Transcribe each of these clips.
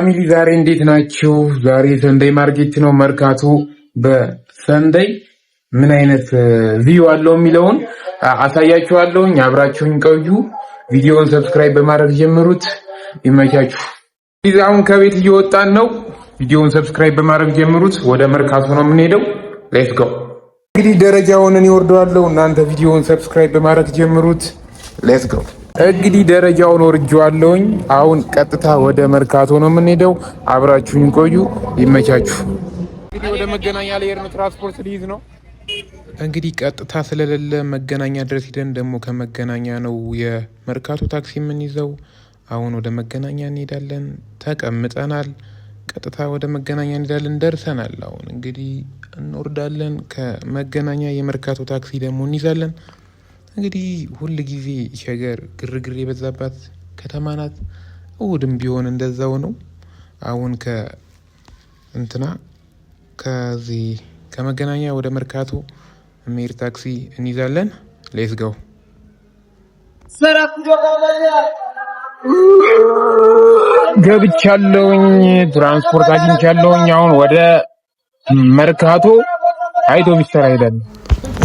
Family፣ ዛሬ እንዴት ናቸው? ዛሬ Sunday market ነው። መርካቶ በ Sunday ምን አይነት view አለው የሚለውን አሳያችኋለሁኝ። አብራችሁኝ ቆዩ። ቪዲዮውን subscribe በማድረግ ጀምሩት። ይመቻችሁ። አሁን ከቤት እየወጣን ነው። ቪዲዮውን subscribe በማድረግ ጀምሩት። ወደ መርካቶ ነው የምንሄደው። Let's go። እንግዲህ ደረጃውን እኔ ወርደዋለሁ። እናንተ ቪዲዮውን subscribe በማድረግ ጀምሩት። Let's go። እንግዲህ ደረጃውን ወርጄዋለሁኝ። አሁን ቀጥታ ወደ መርካቶ ነው የምንሄደው። አብራችሁኝ ቆዩ። ይመቻችሁ። እንግዲህ ወደ መገናኛ ልሄድ ነው። ትራንስፖርት ሊይዝ ነው። እንግዲህ ቀጥታ ስለሌለ መገናኛ ድረስ ሂደን ደግሞ ከመገናኛ ነው የመርካቶ ታክሲ የምንይዘው። አሁን ወደ መገናኛ እንሄዳለን። ተቀምጠናል። ቀጥታ ወደ መገናኛ እንሄዳለን። ደርሰናል። አሁን እንግዲህ እንወርዳለን። ከመገናኛ የመርካቶ ታክሲ ደግሞ እንይዛለን። እንግዲህ ሁል ጊዜ ሸገር ግርግር የበዛባት ከተማ ናት። እሁድም ቢሆን እንደዛው ነው። አሁን ከእንትና ከዚህ ከመገናኛ ወደ መርካቶ የሚሄድ ታክሲ እንይዛለን። Let's go። ገብቻለሁኝ። ትራንስፖርት አግኝቻለሁኝ። አሁን ወደ መርካቶ አውቶቢስ ተራ ሄዳለሁ።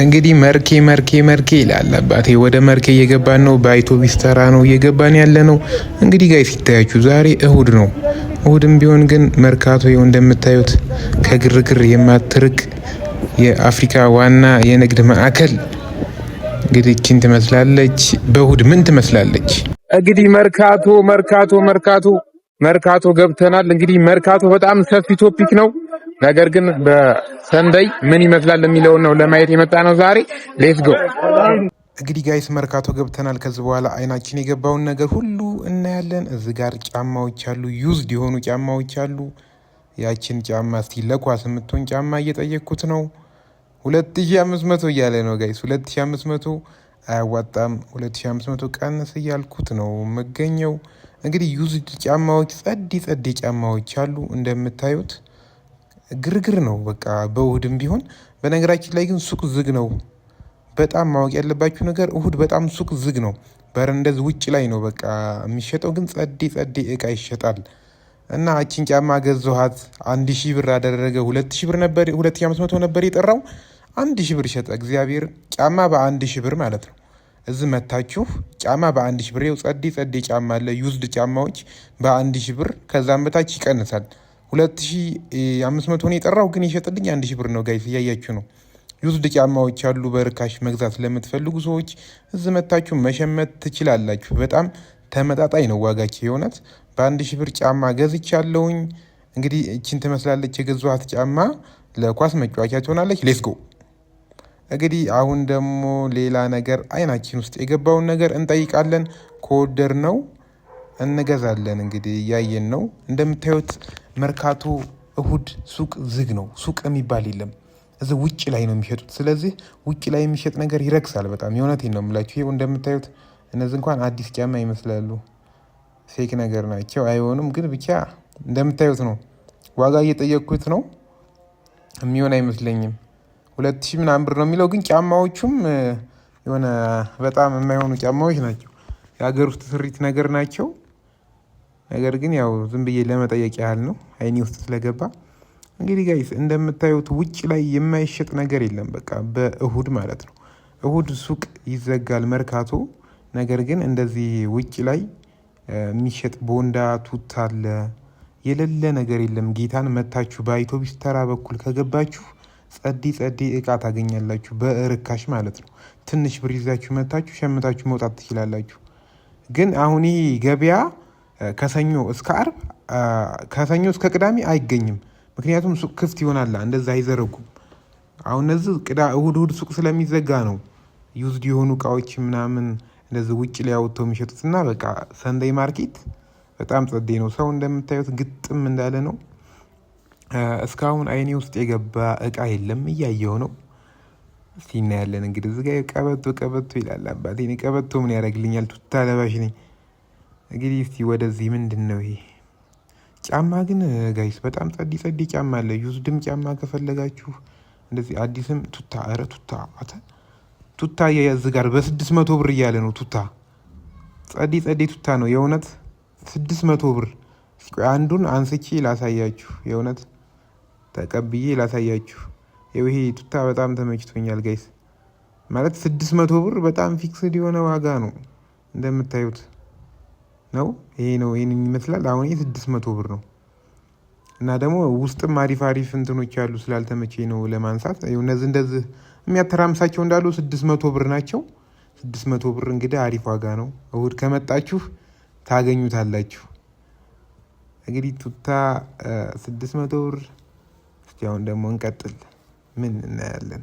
እንግዲህ መርኬ መርኬ መርኬ ይላል አባቴ። ወደ መርኬ እየገባን ነው። በአውቶቢስ ተራ ነው እየገባን ያለ ነው። እንግዲህ guys ይታያችሁ ዛሬ እሁድ ነው። እሁድም ቢሆን ግን መርካቶ ይኸው እንደምታዩት ከግርግር የማትርቅ የአፍሪካ ዋና የንግድ ማዕከል እንግዲህ እችን ትመስላለች። በእሁድ ምን ትመስላለች? እንግዲህ መርካቶ መርካቶ መርካቶ መርካቶ ገብተናል። እንግዲህ መርካቶ በጣም ሰፊ topic ነው። ነገር ግን በ Sunday ምን ይመስላል የሚለውን ነው ለማየት የመጣ ነው ዛሬ። Let's go። እንግዲህ guys መርካቶ ገብተናል። ከዚህ በኋላ አይናችን የገባውን ነገር ሁሉ እናያለን። እዚህ ጋር ጫማዎች አሉ፣ used የሆኑ ጫማዎች አሉ። ያችን ጫማ እስቲ ለኳስ የምትሆን ጫማ እየጠየቅኩት ነው። 2500 እያለ ነው guys። 2500 አያዋጣም። 2500 ቀንስ እያልኩት ነው የምገኘው። እንግዲህ used ጫማዎች ጸዲ ጸዲ ጫማዎች አሉ እንደምታዩት ግርግር ነው በቃ በእሁድም ቢሆን። በነገራችን ላይ ግን ሱቅ ዝግ ነው። በጣም ማወቅ ያለባችሁ ነገር እሁድ በጣም ሱቅ ዝግ ነው። በረንደዝ ውጭ ላይ ነው በቃ የሚሸጠው፣ ግን ጸዴ ጸዴ እቃ ይሸጣል። እና አቺን ጫማ ገዛኋት፣ 1000 ብር አደረገ። 2000 ብር ነበር፣ 2500 ነበር የጠራው፣ 1000 ብር ሸጠ። እግዚአብሔር፣ ጫማ በ1000 ብር ማለት ነው። እዚህ መታችሁ ጫማ በ1000 ብር፣ ይኸው ጸዴ ጸዴ ጫማ አለ። Used ጫማዎች በ1000 ብር፣ ከዛም በታች ይቀንሳል። 2500 ነው የጠራው፣ ግን የሸጥልኝ 1000 ብር ነው። Guys፣ እያያችሁ ነው። Used ጫማዎች አሉ። በርካሽ መግዛት ለምትፈልጉ ሰዎች እዚህ መታችሁ መሸመት ትችላላችሁ። በጣም ተመጣጣኝ ነው ዋጋቸው። የእውነት በ1000 ብር ጫማ ገዝቻለሁኝ። እንግዲህ እችን ትመስላለች የገዛኋት ጫማ፣ ለኳስ መጫወቻ ትሆናለች። Let's go። እንግዲህ አሁን ደግሞ ሌላ ነገር አይናችን ውስጥ የገባውን ነገር እንጠይቃለን። ከወደድነው እንገዛለን። እንግዲህ እያየን ነው። እንደምታዩት መርካቶ እሁድ ሱቅ ዝግ ነው። ሱቅ የሚባል የለም። እዚህ ውጭ ላይ ነው የሚሸጡት። ስለዚህ ውጭ ላይ የሚሸጥ ነገር ይረክሳል በጣም። የእውነቴን ነው የምላችሁ። ይኸው እንደምታዩት እነዚህ እንኳን አዲስ ጫማ ይመስላሉ። Fake ነገር ናቸው፣ አይሆኑም። ግን ብቻ እንደምታዩት ነው። ዋጋ እየጠየቅኩት ነው። የሚሆን አይመስለኝም። 2000 ምናምን ብር ነው የሚለው። ግን ጫማዎቹም የሆነ በጣም የማይሆኑ ጫማዎች ናቸው። የሀገር ውስጥ ስሪት ነገር ናቸው። ነገር ግን ያው ዝም ብዬ ለመጠየቅ ያህል ነው አይኔ ውስጥ ስለገባ። እንግዲህ guys እንደምታዩት ውጭ ላይ የማይሸጥ ነገር የለም። በቃ በእሁድ ማለት ነው። እሁድ ሱቅ ይዘጋል መርካቶ። ነገር ግን እንደዚህ ውጭ ላይ የሚሸጥ ቦንዳ፣ ቱታ አለ። የሌለ ነገር የለም። ጌታን፣ መታችሁ በአውቶቢስ ተራ በኩል ከገባችሁ ጸዲ ጸዲ እቃ ታገኛላችሁ በእርካሽ ማለት ነው። ትንሽ ብር ይዛችሁ መታችሁ ሸምታችሁ መውጣት ትችላላችሁ። ግን አሁን ይሄ ገበያ ከሰኞ እስከ አርብ፣ ከሰኞ እስከ ቅዳሜ አይገኝም። ምክንያቱም ሱቅ ክፍት ይሆናል፣ እንደዛ አይዘረጉም። አሁን እነዚህ እሁድ እሁድ ሱቅ ስለሚዘጋ ነው used የሆኑ እቃዎች ምናምን እንደዚህ ውጭ ላይ አውጥተው የሚሸጡት። እና በቃ Sunday market በጣም ጸዴ ነው። ሰው እንደምታዩት ግጥም እንዳለ ነው። እስካሁን አይኔ ውስጥ የገባ እቃ የለም፣ እያየው ነው። እስቲ እናያለን። እንግዲህ እዚህ ጋ ቀበቶ ቀበቶ ይላል አባቴ። እኔ ቀበቶ ምን ያደርግልኛል? ቱታ ለባሽ ነኝ። እንግዲህ እስቲ ወደዚህ ምንድን ነው ይሄ ጫማ? ግን guys በጣም ጸዲ ጸዲ ጫማ አለ። Used ም ጫማ ከፈለጋችሁ እንደዚህ አዲስም ቱታ፣ ኧረ ቱታ አተ ቱታ እዚህ ጋር በ600 ብር እያለ ነው። ቱታ ጸዲ ጸዲ ቱታ ነው የእውነት፣ 600 ብር። አንዱን አንስቼ ላሳያችሁ፣ የእውነት ተቀብዬ ላሳያችሁ። ይሄ ቱታ በጣም ተመችቶኛል guys። ማለት 600 ብር በጣም fixed የሆነ ዋጋ ነው እንደምታዩት ነው። ይሄ ነው፣ ይሄንን ይመስላል። አሁን ይሄ 600 ብር ነው። እና ደግሞ ውስጥም አሪፍ አሪፍ እንትኖች ያሉ ስላልተመቼ ነው ለማንሳት። እነዚህ እንደዚህ የሚያተራምሳቸው እንዳሉ 600 ብር ናቸው። 600 ብር እንግዲህ አሪፍ ዋጋ ነው። እሁድ ከመጣችሁ ታገኙታላችሁ። እንግዲህ ቱታ 600 ብር። እስቲ አሁን ደግሞ እንቀጥል፣ ምን እናያለን?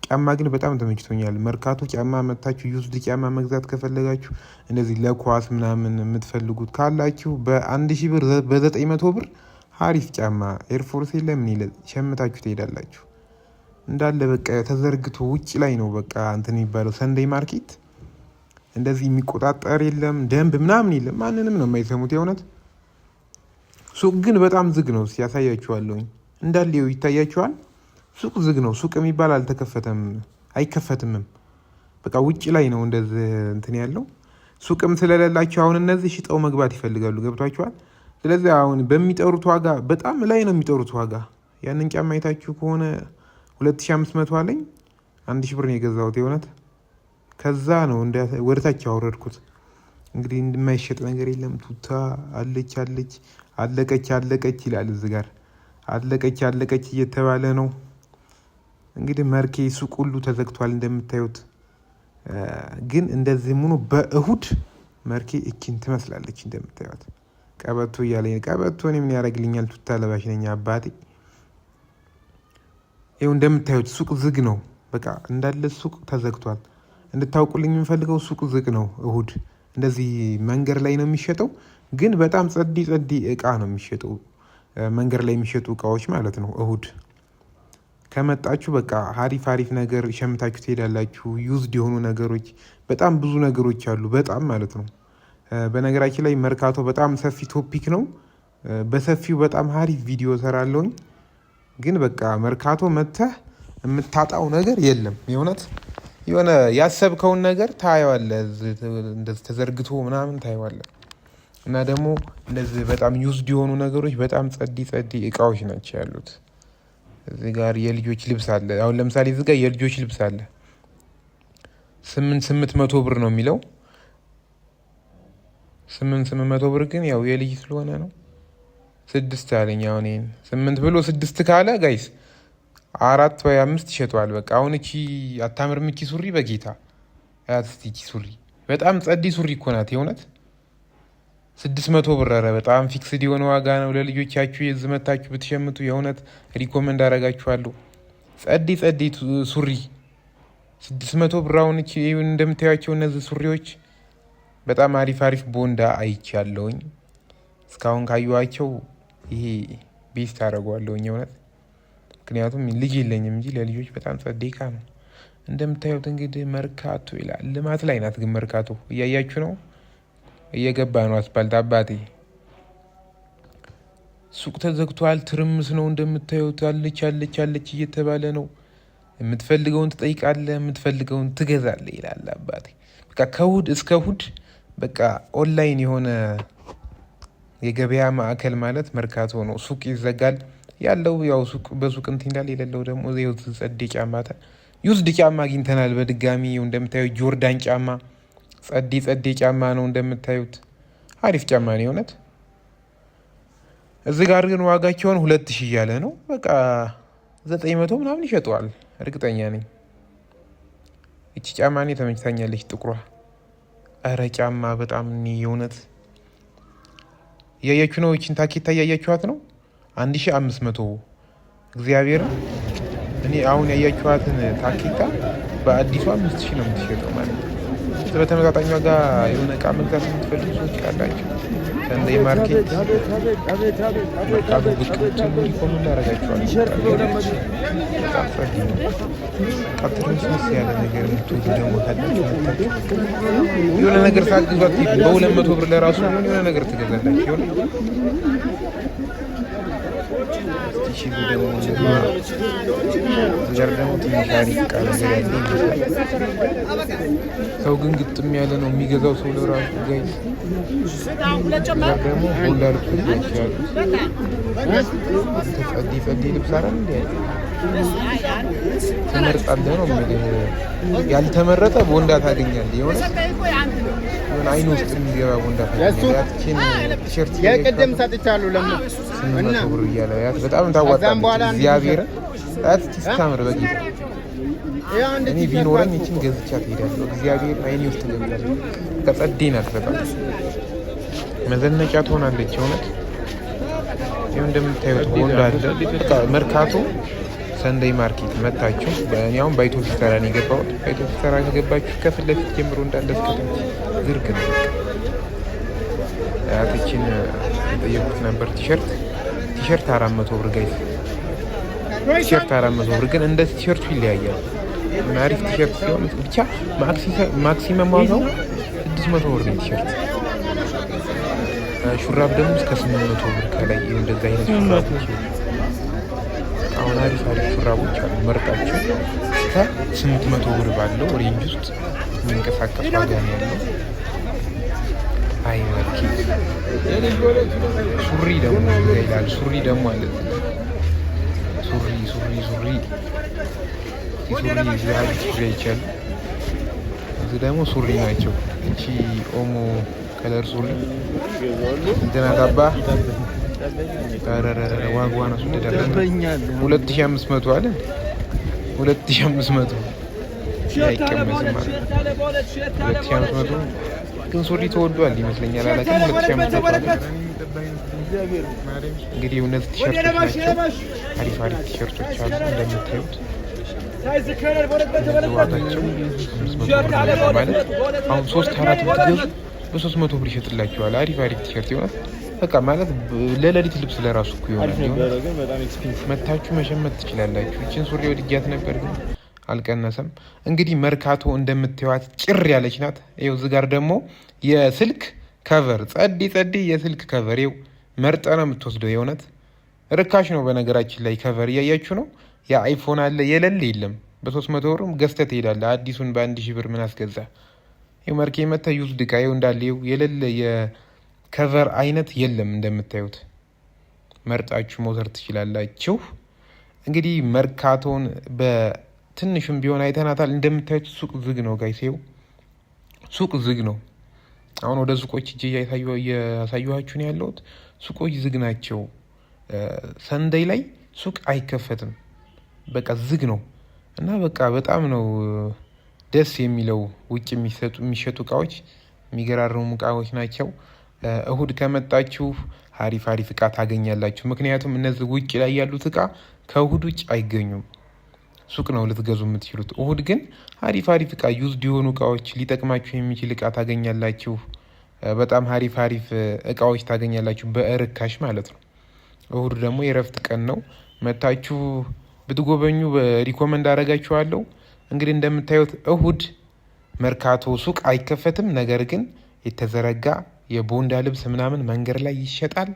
ጫማ ግን በጣም ተመችቶኛል። መርካቶ ጫማ መታችሁ used ጫማ መግዛት ከፈለጋችሁ፣ እንደዚህ ለኳስ ምናምን የምትፈልጉት ካላችሁ፣ በ1000 ብር፣ በ900 ብር አሪፍ ጫማ Air Force የለም ምን ሸምታችሁ ትሄዳላችሁ። እንዳለ በቃ ተዘርግቶ ውጭ ላይ ነው በቃ እንትን የሚባለው Sunday market። እንደዚህ የሚቆጣጠር የለም፣ ደንብ ምናምን የለም። ማንንም ነው የማይሰሙት የእውነት። ሱቅ ግን በጣም ዝግ ነው። ያሳያችኋለሁኝ። እንዳለ ይታያችኋል። ሱቅ ዝግ ነው። ሱቅ የሚባል አልተከፈተም፣ አይከፈትምም። በቃ ውጭ ላይ ነው እንደዚህ እንትን ያለው። ሱቅም ስለሌላቸው አሁን እነዚህ ሽጠው መግባት ይፈልጋሉ። ገብቷችኋል? ስለዚህ አሁን በሚጠሩት ዋጋ በጣም ላይ ነው የሚጠሩት ዋጋ። ያንን ጫማ አይታችሁ ከሆነ 2500 አለኝ፣ 1000 ብር ነው የገዛሁት የእውነት። ከዛ ነው ወደታች ያወረድኩት። እንግዲህ እንደማይሸጥ ነገር የለም። ቱታ አለች አለች፣ አለቀች አለቀች ይላል እዚህ ጋር፣ አለቀች አለቀች እየተባለ ነው። እንግዲህ መርኬ ሱቅ ሁሉ ተዘግቷል እንደምታዩት። ግን እንደዚህ ሆኖ በእሁድ መርኬ እቺን ትመስላለች እንደምታዩት። ቀበቶ እያለኝ፣ ቀበቶ እኔ ምን ያደርግልኛል? ቱታ ለባሽ ነኝ አባቴ። ይኸው እንደምታዩት ሱቅ ዝግ ነው። በቃ እንዳለ ሱቅ ተዘግቷል። እንድታውቁልኝ የምፈልገው ሱቅ ዝግ ነው። እሁድ እንደዚህ መንገድ ላይ ነው የሚሸጠው፣ ግን በጣም ጸዲ ጸዲ እቃ ነው የሚሸጠው። መንገድ ላይ የሚሸጡ እቃዎች ማለት ነው። እሁድ ከመጣችሁ በቃ አሪፍ አሪፍ ነገር ሸምታችሁ ትሄዳላችሁ። Used የሆኑ ነገሮች በጣም ብዙ ነገሮች አሉ፣ በጣም ማለት ነው። በነገራችን ላይ መርካቶ በጣም ሰፊ topic ነው። በሰፊው በጣም አሪፍ ቪዲዮ ሰራለሁኝ። ግን በቃ መርካቶ መጥተህ የምታጣው ነገር የለም። የእውነት የሆነ ያሰብከውን ነገር ታየዋለህ፣ እንደዚህ ተዘርግቶ ምናምን ታየዋለህ። እና ደግሞ እንደዚህ በጣም used የሆኑ ነገሮች በጣም ጸዲ ጸዲ እቃዎች ናቸው ያሉት። እዚህ ጋር የልጆች ልብስ አለ። አሁን ለምሳሌ እዚህ ጋር የልጆች ልብስ አለ። 8 800 ብር ነው የሚለው። 8 800 ብር ግን ያው የልጅ ስለሆነ ነው። ስድስት አለኝ። አሁን ይሄን ስምንት ብሎ ስድስት ካለ guys አራት ወይ አምስት ይሸጠዋል። በቃ አሁን እቺ አታምርም? እቺ ሱሪ በጌታ አያት እስቲ፣ እቺ ሱሪ በጣም ጸዲ ሱሪ እኮ ናት የእውነት፣ 600 ብር። ኧረ በጣም fixed የሆነ ዋጋ ነው። ለልጆቻችሁ የዚህ መታችሁ ብትሸምቱ የእውነት recommend አደርጋችኋለሁ። ጸዲ ጸዲ ሱሪ 600 ብር። አሁን እቺ እንደምታያቸው እነዚህ ሱሪዎች በጣም አሪፍ አሪፍ ቦንዳ አይቻለሁኝ። እስካሁን ካየኋቸው ይሄ best አደርገዋለሁኝ የእውነት፣ ምክንያቱም ልጅ የለኝም እንጂ ለልጆች በጣም ጸዴ እቃ ነው። እንደምታዩት እንግዲህ መርካቶ ይላል። ልማት ላይ ናት ግን መርካቶ እያያችሁ ነው። እየገባ ነው አስፓልት አባቴ። ሱቅ ተዘግቷል። ትርምስ ነው እንደምታዩት። አለች አለች አለች እየተባለ ነው። የምትፈልገውን ትጠይቃለህ፣ የምትፈልገውን ትገዛለህ ይላል አባቴ። በቃ ከእሁድ እስከ እሁድ በቃ ኦንላይን የሆነ የገበያ ማዕከል ማለት መርካቶ ነው። ሱቅ ይዘጋል፣ ያለው ያው ሱቅ በሱቅ እንትን ይላል፣ የሌለው ደግሞ ይኸው ጸዴ ጫማ፣ used ጫማ አግኝተናል በድጋሚ። እንደምታዩት ጆርዳን ጫማ፣ ጸዴ ጸዴ ጫማ ነው እንደምታዩት፣ አሪፍ ጫማ ነው የእውነት። እዚህ ጋር ግን ዋጋቸውን 2000 እያለ ነው። በቃ 900 ምናምን ይሸጠዋል እርግጠኛ ነኝ። እቺ ጫማ እኔ ተመችታኛለች፣ ጥቁሯ። እረ ጫማ በጣም እኔ የእውነት እያያችሁ ነው። እቺን ታኬታ እያያችኋት ነው። 1500። እግዚአብሔር፣ እኔ አሁን ያያችኋትን ታኬታ በአዲሷ 5000 ነው የምትሸጠው ማለት ነው። በተመጣጣኝ ዋጋ የሆነ እቃ መግዛት የምትፈልጉ ሰዎች ካላችሁ Sunday market መርካቶ ብቅ ብትሉ recommend አደርጋችኋለሁ። በጣም ጸዴ ነው። በቃ ትርምስምስ ያለ ነገር የምትወዱ ደግሞ ካላችሁ መታችሁ የሆነ ነገር ሳትገዙ አትሄዱም። በ200 ብር ለራሱ ቢሆን የሆነ ነገር ትገዛላችሁ። የሆነ እስቲ እሺ ደግሞ እዚህ ጋር ደግሞ ትንሽ አሪፍ ዕቃ ነገር ያለ ይመስላል። ሰው ግን ግጥም ያለ ነው የሚገዛው ሰው ለራሱ guys። እዚህ ጋር ደግሞ ቦንዳ ልብሶች ናቸው ያሉት። ጸዲ ጸዲ ልብስ አይደል እንዴ? ትመርጣለህ ነው የምልህ። ያልተመረጠ ቦንዳ ታገኛለህ። የሆነ የሆነ አይን ውስጥ የሚገባ ቦንዳ ታገኛለህ። ያችን ቲሸርት የቅድም ሰጥቻለሁ ለምን 800 ብር እያለ ያት በጣም ታዋጣለች። እግዚአብሔርን ያት ስታምር በጌታ እኔ ቢኖረኝ ይችን ገዝቻት እሄዳለሁ። እግዚአብሔር አይኔ ውስጥ ገብታለች። ጸዴ ናት። በጣም መዘነጫ ትሆናለች። እውነት ይኸው እንደምታዩት ቦንዳ አለ። በቃ መርካቶ Sunday market መታችሁ። እኔ አሁን በአውቶቢስ ተራ ነው የገባሁት። በአውቶቢስ ተራ ከገባችሁ ከፊት ለፊት ጀምሮ እንዳለ እስከታች ዝርግ ነው። አያቶችን የጠየቁት ነበር። ቲሸርት 400 ብር guys፣ ቲሸርት 400 ብር ግን እንደ ቲሸርቱ ይለያያል። አሪፍ ቲሸርት ሲሆን ብቻ maximum ዋጋው 600 ብር ነው ቲሸርት። ሹራብ ደግሞ እስከ 800 ብር ከላይ እንደዚ አይነት ሹራቦች። አሁን አሪፍ አሪፍ ሹራቦች አሉ። መርጣችሁ እስከ 800 ብር ባለው range ውስጥ የሚንቀሳቀስ ዋጋ ነው ያለው። አይ መርኪ ሱሪ ደግሞ ይላል። ሱሪ ደግሞ አለ። ሱሪ ሱሪ ሱሪ ሱሪ አሪፍ ሱሪ አይቻልም። እዚህ ደግሞ ሱሪ ናቸው። እቺ ኦሞ color ሱሪ እንትና ታባ ዋጋዋን አስወደዳለን። 2500 አለ። 2500 አይቀመስም ማለት 2500 ግን ሱሪ ተወዷል ይመስለኛል። አላውቅም። 2500 አለ። እንግዲህ እነዚህ ቲሸርቶች ናቸው። አሪፍ አሪፍ ቲሸርቶች አሉ እንደምታዩት። ዋጋቸው 500 ብር ማለት አሁን ሶስት አራት ብትገዙ በ300 ብር ይሸጥላችኋል። አሪፍ አሪፍ ቲሸርት ይሆናል። በቃ ማለት ለሌሊት ልብስ ለራሱ እኮ ይሆናል። መታችሁ መሸመት ትችላላችሁ። ይችን ሱሪ ወድጃት ነበር ግን አልቀነሰም። እንግዲህ መርካቶ እንደምታዩት ጭር ያለች ናት። ይኸው እዚህ ጋር ደግሞ የስልክ cover ጸዲ ጸዲ የስልክ cover ይኸው መርጠህ ነው የምትወስደው። የእውነት ርካሽ ነው። በነገራችን ላይ cover እያያችሁ ነው። የ iPhone አለ የሌለ የለም። በ300 ብርም ገዝተህ ትሄዳለህ። አዲሱን በ1000 ብር ምን አስገዛ? ይኸው መርኬ መተህ used ዕቃ ይኸው እንዳለ ይኸው የሌለ የ cover አይነት የለም። እንደምታዩት መርጣችሁ መውሰድ ትችላላችሁ። እንግዲህ መርካቶን በትንሹም ቢሆን አይተናታል። እንደምታዩት ሱቅ ዝግ ነው guys፣ ይኸው ሱቅ ዝግ ነው። አሁን ወደ ሱቆች እጅ እያሳየኋችሁ ነው ያለሁት። ሱቆች ዝግ ናቸው። Sunday ላይ ሱቅ አይከፈትም። በቃ ዝግ ነው እና በቃ በጣም ነው ደስ የሚለው። ውጭ የሚሸጡ እቃዎች የሚገራርሙ እቃዎች ናቸው። እሁድ ከመጣችሁ አሪፍ አሪፍ እቃ ታገኛላችሁ። ምክንያቱም እነዚህ ውጭ ላይ ያሉት እቃ ከእሁድ ውጭ አይገኙም። ሱቅ ነው ልትገዙ የምትችሉት። እሁድ ግን አሪፍ አሪፍ እቃ used የሆኑ እቃዎች ሊጠቅማችሁ የሚችል እቃ ታገኛላችሁ። በጣም አሪፍ አሪፍ እቃዎች ታገኛላችሁ በእርካሽ ማለት ነው። እሁድ ደግሞ የእረፍት ቀን ነው። መታችሁ ብትጎበኙ recommend አደርጋችኋለሁ። እንግዲህ እንደምታዩት እሁድ መርካቶ ሱቅ አይከፈትም። ነገር ግን የተዘረጋ የቦንዳ ልብስ ምናምን መንገድ ላይ ይሸጣል።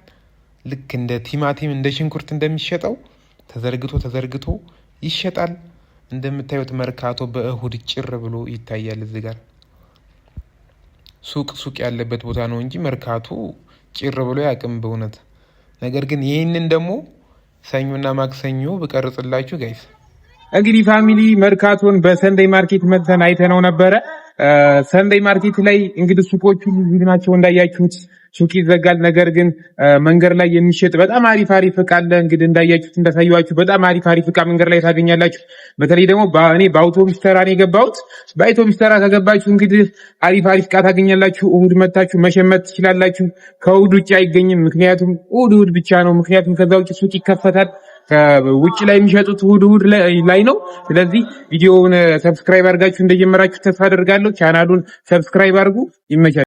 ልክ እንደ ቲማቲም እንደ ሽንኩርት እንደሚሸጠው ተዘርግቶ ተዘርግቶ ይሸጣል። እንደምታዩት መርካቶ በእሁድ ጭር ብሎ ይታያል። እዚህ ጋር ሱቅ ሱቅ ያለበት ቦታ ነው እንጂ መርካቶ ጭር ብሎ ያቅም በእውነት። ነገር ግን ይህንን ደግሞ ሰኞና ማክሰኞ ብቀርጽላችሁ guys። እንግዲህ family መርካቶን በ Sunday market መጥተን አይተነው ነበረ። Sunday market ላይ እንግዲህ ሱቆቹ ዝግ ናቸው እንዳያችሁት፣ ሱቅ ይዘጋል። ነገር ግን መንገድ ላይ የሚሸጥ በጣም አሪፍ አሪፍ እቃ አለ። እንግዲህ እንዳያችሁት እንዳሳየኋችሁ በጣም አሪፍ አሪፍ እቃ መንገድ ላይ ታገኛላችሁ። በተለይ ደግሞ እኔ በአውቶቡስ ተራ ነው የገባሁት። በአውቶቡስ ተራ ከገባችሁ እንግዲህ አሪፍ አሪፍ እቃ ታገኛላችሁ። እሁድ መታችሁ መሸመት ትችላላችሁ። ከእሁድ ውጭ አይገኝም። ምክንያቱም እሁድ እሁድ ብቻ ነው። ምክንያቱም ከዛ ውጭ ሱቅ ይከፈታል። ውጭ ላይ የሚሸጡት እሁድ እሁድ ላይ ነው። ስለዚህ ቪዲዮውን subscribe አድርጋችሁ እንደጀመራችሁ ተስፋ አደርጋለሁ። ቻናሉን subscribe አድርጉ። ይመቻል።